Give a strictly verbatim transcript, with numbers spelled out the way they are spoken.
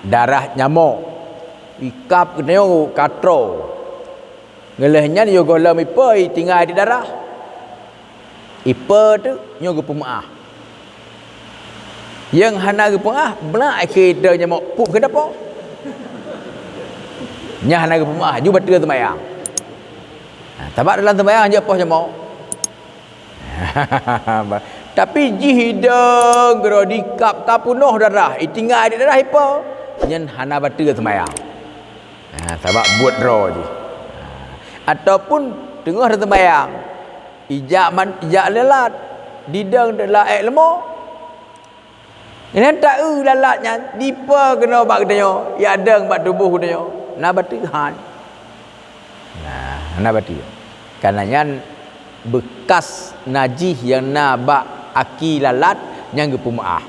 Darah nyamok. Ikab geutanyoe ka troe. Ngeulheueh nyan yoh gohlom ipe itinggai di darah. Ipe tu nyoe geupeumeu'ah. Nyang hana geupeumeu'ah, blak keu ide nyamok pup keu dapo. Nyan hana geupeumeu'ah, ju bateue seumayang. Ha, sabab dalam seumayang jeuet poh nyamok. Tapi jih idong keudroe dikab ka peunoh darah, itinggai di darah ipe? Nyan hana bateue seumayang. Ha, sabab buet droe jih. Ha, ataupun teungoh seumayang, ijak man, ijak lalat, didong lalat ék leumo. Nyan taeu lalat nyan dipe keunoe bak geutanyoe, yak dong bak tuboh geutanyoe. Na bateue han. Nah, na bateue. Karena nyan beukas najih nyang na bak aki lalat nyang geupeumeu'ah.